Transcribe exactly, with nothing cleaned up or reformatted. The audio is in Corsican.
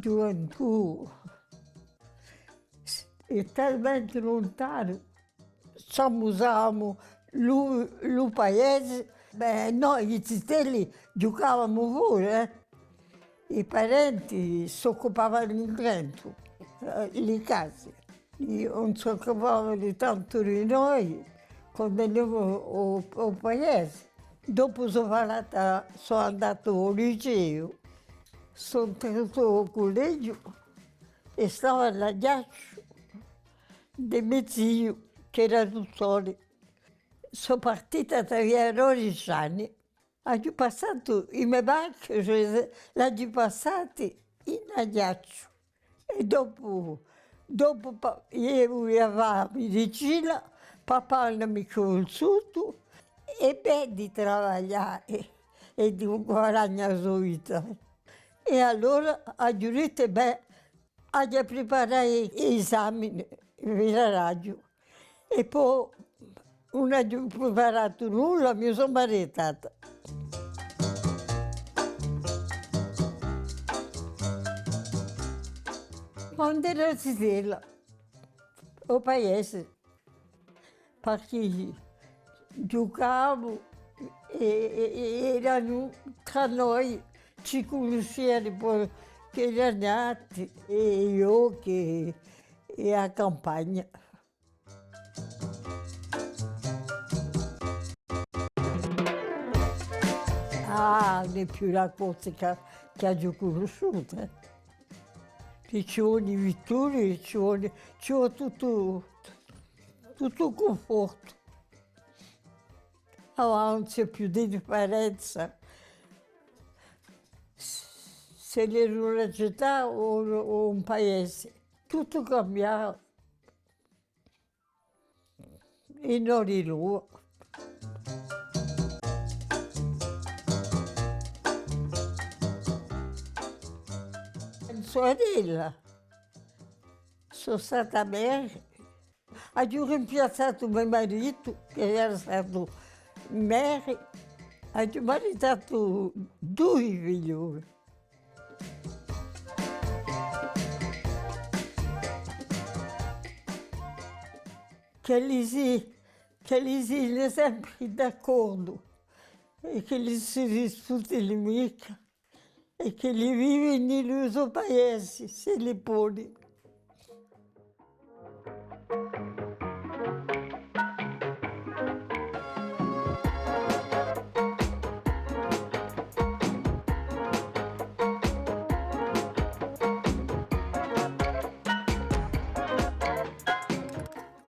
Ghjuventù, hè talmente luntanu. S'amusavamu lu, lu paese, bè, noi zitelli ghjucavamu fora, eh. I parenti s'occupavanu in drentu, eh, li case. Ùn s'occupavanu tantu di noi, quandu andavamu à u, à u paese. Dopu sò falata, sò andata à u liceu, sò entrata à u cullegiu è stava à l'Aiacciu di me ziu, chì era duttore. Sò partita à avia dodeci anni. Aghju passatu i me bac, cioè, l'aghju passati in Aiacciu. È dopu, dopu pa-, eiu vulia fà midicina, papà ùn m'hà micca vulsutu, è bè di travaglià è, è di guadagnà a so vita. È allora aghju dettu, bè, aghju à preparà i, i esami, vidaraghju. È po ùn aghju preparatu nulla, mi sò maritata. Quandu era zitella, à u paese, parchì ghjucavamu è, è, è eranu trà noi, ci cunniscianu po chì eranu nati, è eiu chì, è a campagna. Ah, ùn hè più a Corsica chì aghju cunnisciuta, eh. Chì ci vole i vitturini, ci vole, ci vole tuttu, tuttu u cunfortu. Avà ùn ci hè più di differenza. S'ellu era una cità o, o un paese, tuttu cambiava. È ùn era l'ora. Sò zitella, sò stata maire. Aghju rimpiazzatu me maritu, chì era statu maire, aghju maritatu dui figlioli. Ch'elli si, ch'elli sianu sempri d'accordu è ch'elli si disputinu micca. È ch'elli vivinu in u so paese, s'elli ponu.